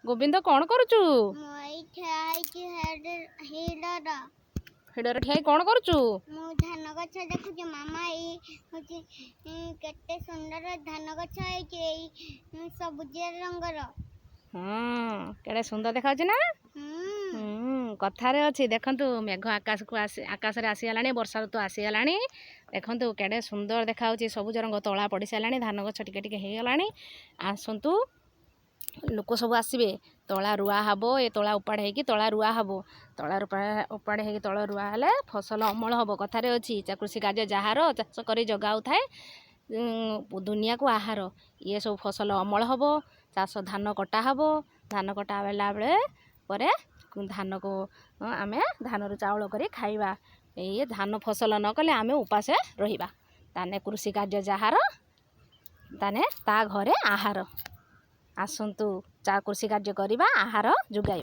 ଗୋବିନ୍ଦ, କ'ଣ କରୁଛୁ? ମୁଁ ଏଇ ଠିଆ ହେଇଛି ହିଡ଼ର। ହିଡ଼ରେ ଠିଆ ହେଇ କ'ଣ କରୁଛୁ? ମୁଁ ଧାନ ଗଛ ଦେଖୁଛି ମାମା। ଏଇ ହଉଛି କେତେ ସୁନ୍ଦର ଧାନ ଗଛ ହେଇଛି, ଏଇ ସବୁଜ ରଙ୍ଗର। ହଁ, କେଡ଼େ ସୁନ୍ଦର ଦେଖାଯାଉଛି ନା? ହୁଁ। କଥାରେ ଅଛି, ଦେଖନ୍ତୁ, ମେଘ ଆକାଶକୁ ଆସି ଆକାଶରେ ଆସିଗଲାଣି। ବର୍ଷା ଋତୁ ଆସିଗଲାଣି। ଦେଖନ୍ତୁ, କେଡ଼େ ସୁନ୍ଦର ଦେଖାଯାଉଛି ସବୁଜ ରଙ୍ଗ। ତଳା ପଡ଼ି ସାରିଲାଣି, ଧାନ ଗଛ ଟିକେ ଟିକେ ହେଇଗଲାଣି। ଆସନ୍ତୁ, ଲୋକ ସବୁ ଆସିବେ, ତଳା ରୁଆ ହେବ। ଏ ତଳା ଉପାଡ଼ ହେଇକି ତଳା ରୁଆ ହେବ। ତଳା ଉପାଡ଼ ହେଇକି ତଳ ରୁଆ ହେଲେ ଫସଲ ଅମଳ ହେବ। କଥାରେ ଅଛି, କୃଷି କାର୍ଯ୍ୟ ଯାହାର, ଚାଷ କରି ଜଗାଉଥାଏ ଦୁନିଆକୁ ଆହାର। ଇଏ ସବୁ ଫସଲ ଅମଳ ହେବ, ଚାଷ ଧାନ କଟା ହେବ। ଧାନ କଟା ହେଲା ବେଳେ ପରେ ଧାନକୁ ଆମେ ଧାନରୁ ଚାଉଳ କରି ଖାଇବା। ଇଏ ଧାନ ଫସଲ ନ କଲେ ଆମେ ଉପାସେ ରହିବା। ତାନେ କୃଷି କାର୍ଯ୍ୟ ଯାହାର, ତାନେ ତା ଘରେ ଆହାର। ଆସନ୍ତୁ, କୃଷି କାର୍ଯ୍ୟ କରିବା, ଆହାର ଯୋଗାଇବା।